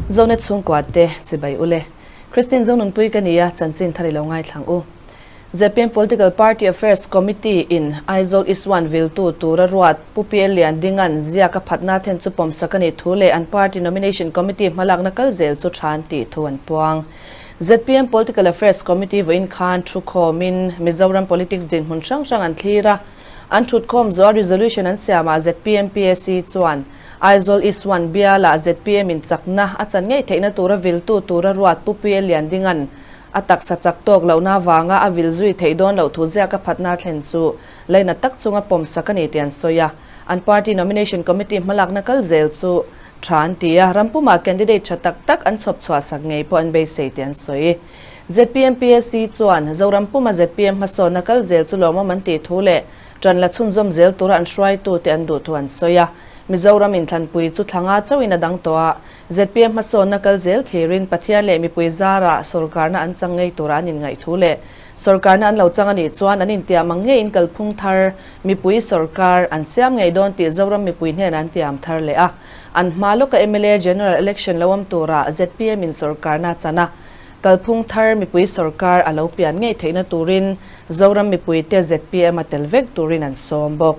Zonet chhungkua te chibai ule. Christine Zonunpui ka nia chanchin thar i lo ngaithlang u. ZPM Political Party Affairs Committee in Aizawl East One viltu tura ruat Pu PL Liandinga'n ziak a phatna then chu pawmsak a nih thu leh an party Nomination Committee hmalakna kal zel chu tha an tih thu an puang. ZPM Political Affairs Committee vawiin khan thu khawmin Mizoram politics dinhmun hrang hrang an thlir a, an thutkhawm zual resolution an siamah ZPM PAC chuan Aizawl East One bialah ZPM in chakna a chan ngei theihna tura viltu tura ruat Pu PL Liandinga'n A taksa chak tawk lohna avanga a vil zui theih dawn loh thu ziaka phatna thlen chu lainat tak chunga pawmsak a ni tih an sawi a. An party nomination committee hmalakna kal zel chu tha an ti a, ram pumah candidate tha tak tak an chhawp chhuahsak ngei pawh an beisei tih an sawi. Zpm PAC chuan Zoram puma zpm hmasawnna kal zel chu lawmawm an tih thu leh ṭan la chhunzawm zel tura an hruaitute an duh thu an sawi a. Mizoram inthlanpui chu thla nga chauhin a dang tawh a, Zpm hmasawnna kal zel thirin Pathian leh mipui zarah sawrkarna an chang ngei tura an inngaih thu leh sawrkarna an lo chang a nih chuan an intiam ang ngeiin kalphung thar mipui sawrkar an siam ngei dawn tih Zoram mipui hnenah an tiam thar leh a. An hma lawka mla General Election lo awm turah zpm in sawrkarna a chan a, kalphung thar mipui sawrkar a lo pian ngei theihna turin Zoram mipuite zpm a tel vek turin an sawm bawk.